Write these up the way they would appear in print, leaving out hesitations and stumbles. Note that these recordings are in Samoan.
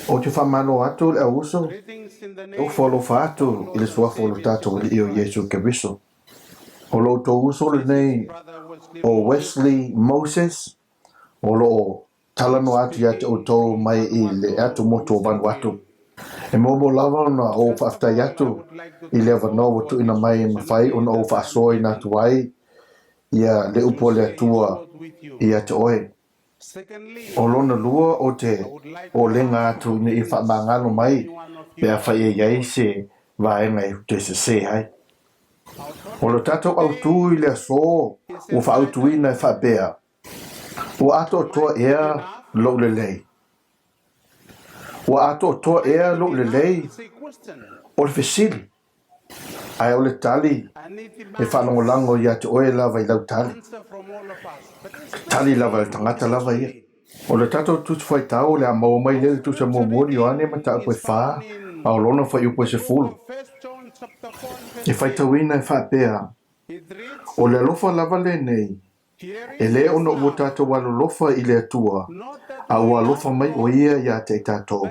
Ou te faamalo atu le au uso, e alofa atu i le suafa o lo tatou Alii o Iesu Keriso. O lo outou uso lenei o Wesley Moses, o lo o talanoa atu ia te outou mai i le atumotu o Vanuatu. E muamua lava ona ou faafetai atu i le avanoa ua tuuina mai e mafai ona ou faasoaina atu ai ia le upu a le Atua ia te oe. O lona lua o te ʻōlega atu ina ia faamagalo mai pe afai e i ai se vaega e toe sesē ai. O lo tatou autū i le asō ua faaautuina e faapea, Ua atoatoa ea lou lelei? Ua atoatoa ea lou lelei? O le fesili. Ae o le tali e faalagolago ia te oe lava i lau tali. Tali lava e le tagata lava ia. O le tatou Tusi Faitau o le a maua mai lea i le Tusi a Muamua o Ioane mataupu e fa a o lona fuaiupu e 10. E faitauina e faapea, O le alofa lava lenei, E lē ona ua tatou alolofa i le Atua, a ua alofa mai ʻo Ia iā te i tatou.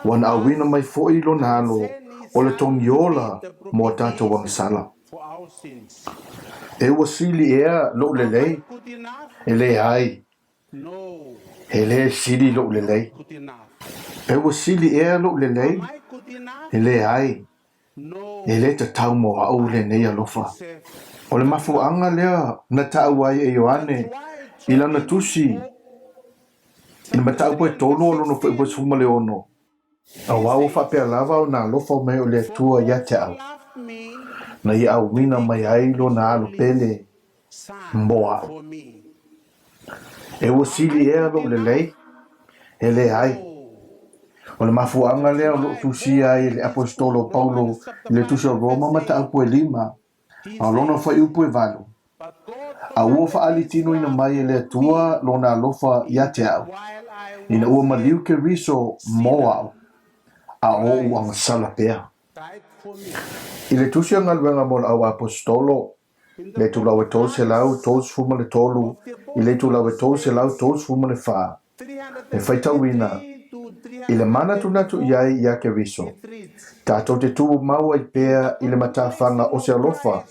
Ua na auina mai foʻi Lona Alo o le togiola mo a tatou agasala. E ua sili ea loʻu lelei? E leai, e lē sili loʻu lelei. E ua sili ea loʻu lelei? E leai, E lē tatau mo aʻu lenei alofa. O le mafuaaga lea na taua ai e Ioane i lana tusi i le mataupu e tolu o lona fuaiupu e 16, Auā ua faapea lava ona alofa mai o le Atua ia te au, na ia auina mai ai lona alo pele mo aʻu. E ua sili ea loʻu lelei? E leai. O le mafuaaga lea o loo tusia ai e le Aposetolo o Paulo i le tusi o Roma mataupu e lima, a o lona fuaiupu e valu, A ua faaalitinoina mai e le Atua lona alofa ia te au, ina ua maliu Keriso mo aʻu, a o oʻu agasala pea. I le tusi a Galuega mo le Au Aposetolo, le itulau e 333 i le itulau e 334, e faitauina i le manatunatu i ai iā Keriso, tatou te tumau ai pea i le matafaga o se alofa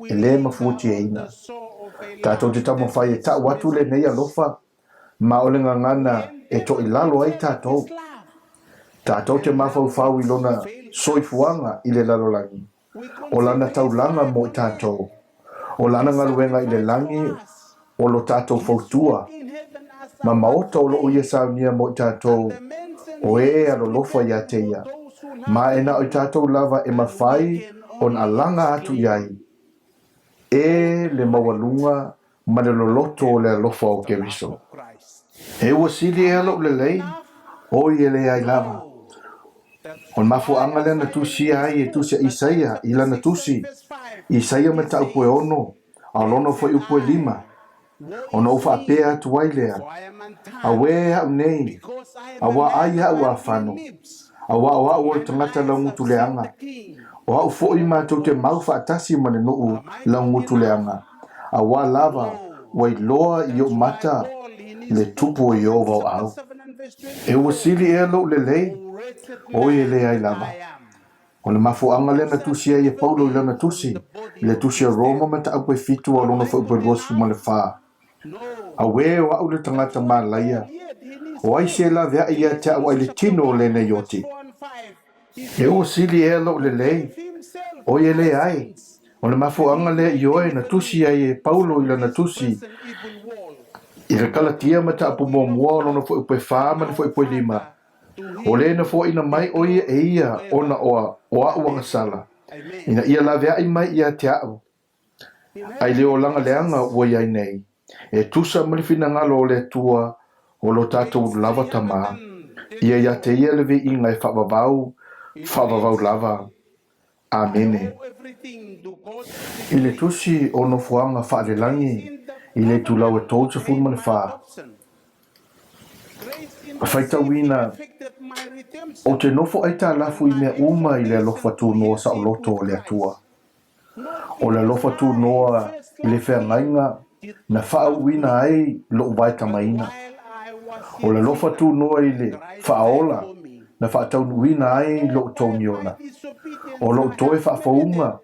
e lē mafuatiaina. Tatou te taumafai e ta'u atu lenei alofa ma o le gagana e toʻilalo ai tatou. Tatou te mafaufau i lona soifuaga i le lalolagi. O lana taulaga mo i tatou. O lana galuega i le lagi o lo tatou fautua, ma maota o loo ia saunia mo i tatou, o e alolofa ia te ia, ma e na o i tatou lava e mafai ona alaga atu i ai e le maualuga ma le loloto o le alofa o Keriso. E ua sili ea loʻu lelei, oi e leai lava. O le mafuaaga lea na tusia ai e tusi a Isaia i lana tusi, Isaia mataupu e ono, a o lona fuaiupu e lima, ona ou faapea atu ai lea, Auē aʻu nei, auā ai aʻu afano, auā o aʻu o le tagata laugutu leaga, o aʻu foʻi matou te mau faatasi ma le nuu laugutu leaga. Auā lava ua iloa i oʻu mata le tupu o Ieova o au. E ua sili ea loʻu lelei? Oi e leai lava. O le mafuaaga lea na tusi ai e Paulo i lana tusi, i le tusi a Roma mataupu e fitu a lona fuaiupu e 24, Auē o aʻu le tagata malaia, o ai se laveaʻi ia te aʻu ai le tino o lenei oti? E ua sili ea loʻu lelei? Oi e leai. O le mafuaaga lea i oe na tusi ai e Paulo i lana tusi i le Kalatia mataupu muamua o lona fuaiupu e fa ma le fuaiupu e lima, O lē na foaina mai ʻo ia e ia ona o aʻu agasala, ina ia laveaʻi mai ia te aʻu, A i le olaga leaga ua i ai nei, e tusa ma le finagalo o le Atua o lo tatou lava Tama, ia ia te ia le viiga e faavavau, faavavau lava. Amene. I le tusi o Nofoaga Faalelagi i le itulau e 34, Faitauina, Ou te nofo aitalafu i mea uma i le alofa tunoa saoloto o le Atua. O le alofa tunoa i le feagaiga na faauuina ai loʻu vaetamaina. O le alofa tunoa i le faaola na faataunuuina ai lo outou miola. O lou toe faafouga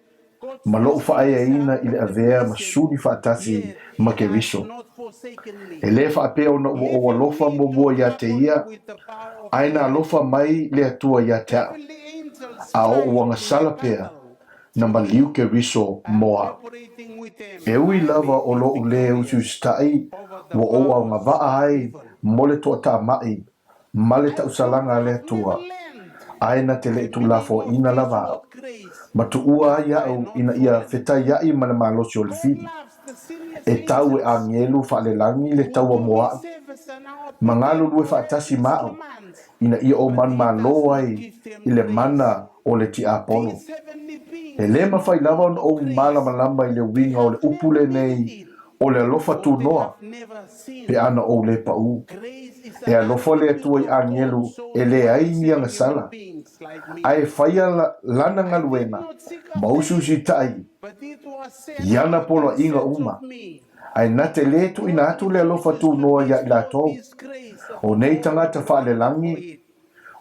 ma lou faaeaina i le avea ma suli faatasi ma Keriso. E lē faapea ona ua ou alofa muamua ia te ia, ae na alofa mai le Atua ia te au, a o ou agasala pea na maliu Keriso mo au. E ui lava o lou lē usiusitaʻi ua ou aogavaa ai mo le toataamai ma le tausalaga a le Atua, ae na te le i tuulafoaiina lava au, ma tuua ai au ina ia fetaiaʻi ma le malosi o le fili. E tau e agelu faalelagi le taua mo aʻu, ma galulue faatasi ma aʻu, ina ia ou manumalo ai i le mana o le tiapolo. E lē mafai lava ona ou malamalama i le uiga o le upu lenei o le alofa tunoa, pe a na ou lē paʻū. E alofa le Atua i agelu e leai ni agasala, ae faia lana galuega ma usiusitaʻi i ana poloaiga uma, ae na te lē tuuina atu le alofa tunoa iā i latou. O nei tagata faalelagi,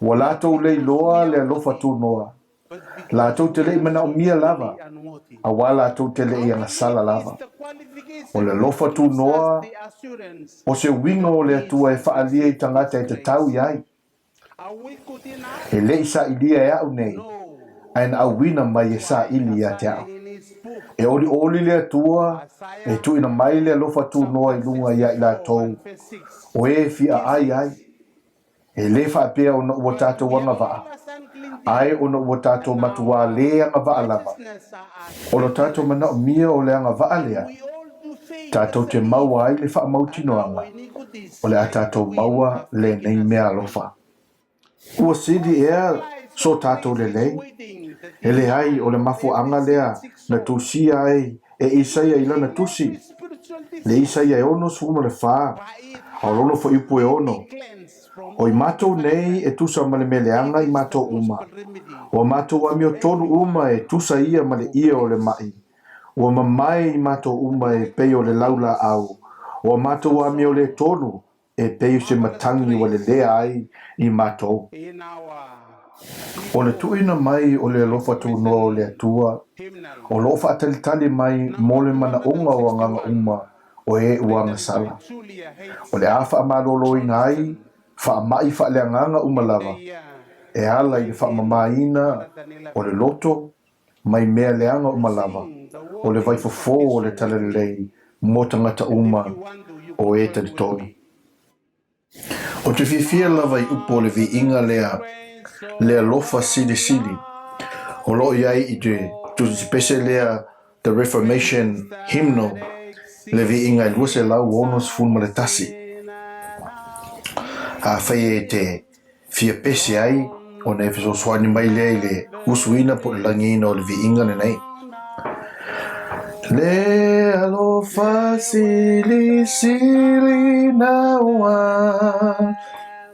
ua latou le iloa le alofa tunoa, Latou te le i manaomia lava, auā latou te le i agasala lava. O le alofa tunoa o se uiga o le Atua e faaalia i tagata e tatau i ai. E le i sailia e aʻu nei, ae na auina mai e saili ia te aʻu. E olioli le Atua e tuuina mai le alofa tunoa i luga ia i latou o e fia ai ai. E lē faapea ona ua tatou agavaa, ae ona ua tatou matuā lē agavaa lava. O lo tatou manaomia o le agavaa lea, tatou te maua ai le faamautinoaga o le a tatou maua lenei mea alofa. Ua sili ea so tatou lelei? E leai, o le mafuaaga lea na tusia ai e Isaia i lana tusi, le Isaia e 64, a o lona fuaiupu e 6, O i matou nei e tusa ma le mea leaga i matou uma, o a matou amiotonu uma e tusa ia ma le ie o le maʻi, ua mamae i matou uma e pei o le laulaau, o a matou amioletonu e pei o se matagi ua lelea ai i matou. O le tuuina mai o le alofa tunoa o le Atua, o lo o faatalitali mai mo le manaoga o agaga uma o e ua agasala. O le a faamaloloina ai faamai faaleagaga uma lava e ala i le faamamaina o le loto mai mea leaga uma lava, o le vaifofo o le Talalelei mo tagata uma o e talitonu. Ou te fiafia lava i upu o le viiga lea, le alofa silisili, o lo o i ai i te tusipese lea The Reformation Hymnal, le viiga e 261. Afai e te fia pese ai ona e fesoasoani mai lea i le usuina po o le lagiina o le viiga lenei. Le alofa silisili naua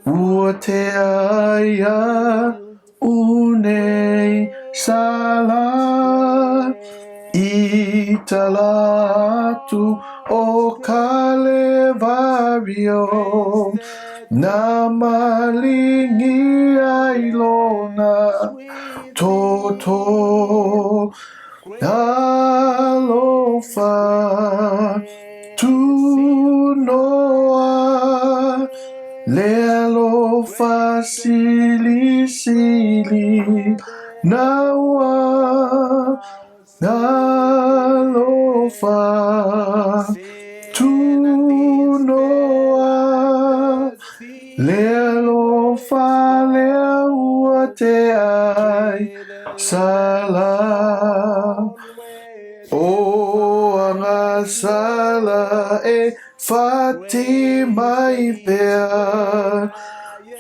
ua tea ai aʻu nei sala i tala atu o Kalevario na malingi ai lona toto alofa tunoa le alofa silisili naua Alofa tunoa le alofa lea ua tea ai sala O agasala e whati mai pea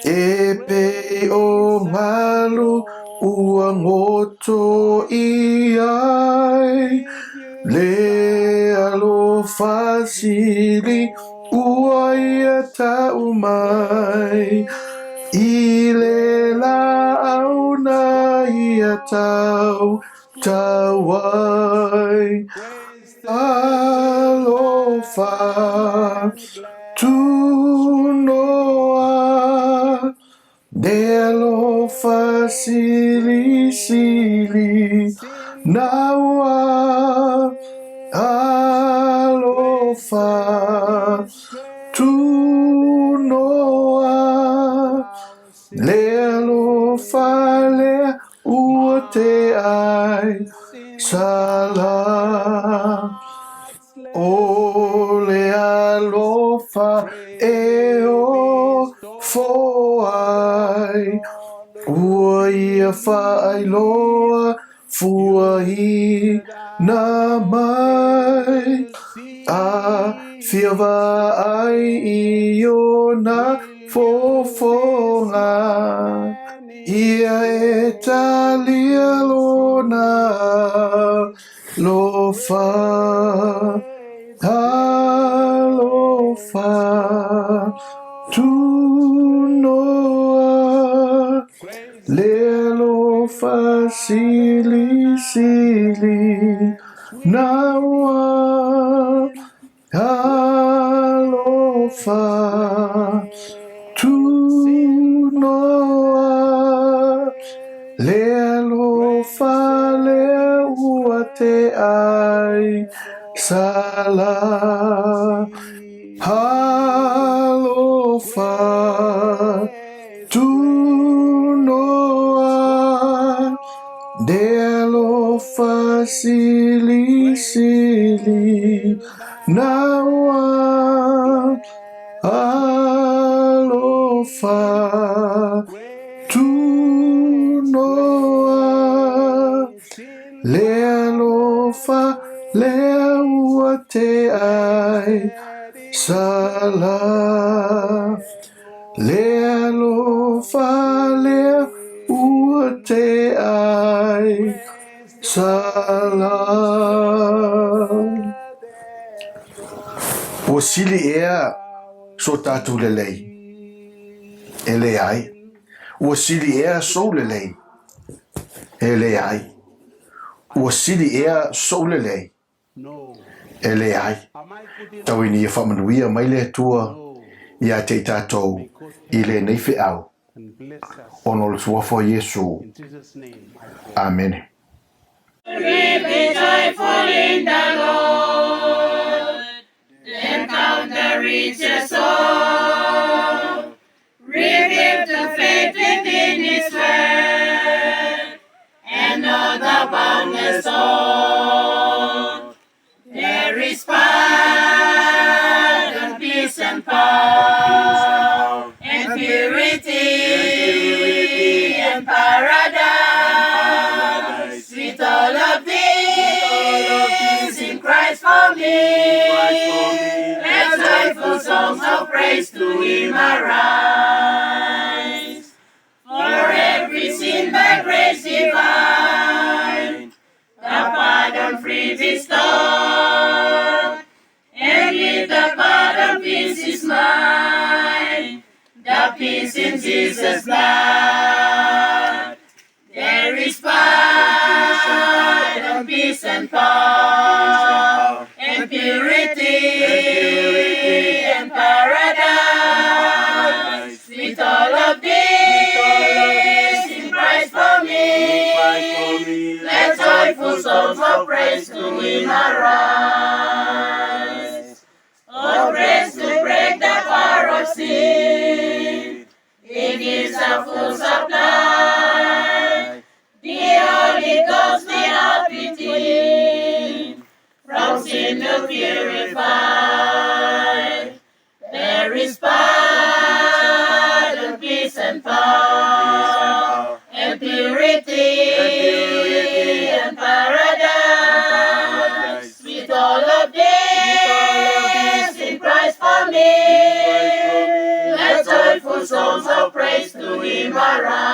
E pei o ngalu ua ngoto i ai Le alofa sili ua ia tau mai I le laau na ia tau tau ai Alofa tunoa. silisili na ua alofa tunoa le alofa lea ua te ai sala. O le alofa e ofo ai, ua ia faailoa fuaina mai, a fia vaai i ona fofoga, ia e talia lona alofa, alofa tunoa, le alofa silisili na ua alofa tunoa, le alofa lea ua te ai sala. Alofa tunoa, le alofa silisili na ua alofa tunoa, le alofa lea ua te ai sala. Le alofa lea ua te ai sala. Ua sili ea so tatou lelei? E leai. Ua sili ea sou lelei? E leai. Ua sili ea sou lelei? E leai. Tau ina ia faamanuia mai le Atua ia te i tatou i lenei feau, ona o le Suafa o Iesu. Amene. We be joyful in the Lord, and count the riches all. Reveal to faith within His word, and know the boundless all. There is pardon, peace and power, and purity and paradise. With all of these in Christ for me. Let joyful songs of praise to Him arise. For every sin by grace divine, the pardon free bestowed, and with the pardon peace is mine, the peace in Jesus' blood. There is pardon, peace and power, and purity and paradise. With all of these in Christ for me, let joyful songs of praise to Him arise. Oh, grace to break the power of sin. He gives a full supply. The Holy Ghost without pity, from sin to purify. There is pardon, peace and power, and purity and paradise. With all of this in Christ for me, let joyful songs of praise to Him arise.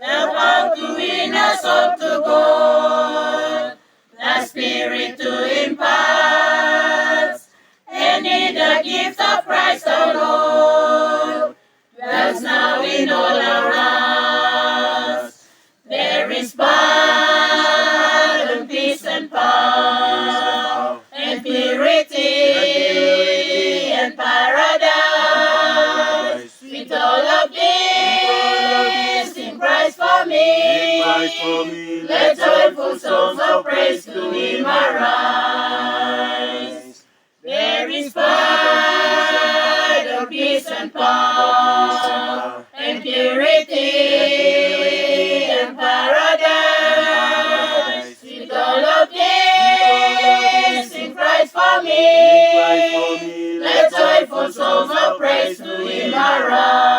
The power to win us all to God, the Spirit to impart, and in the gift of Christ our Lord, dwells now in all our hearts. There is pardon, peace and power, and purity and paradise. With all of these Let joyful songs of praise to him arise. There is pride of peace and power, and purity and paradise. With all of this in Christ for me, let joyful songs of praise to him arise.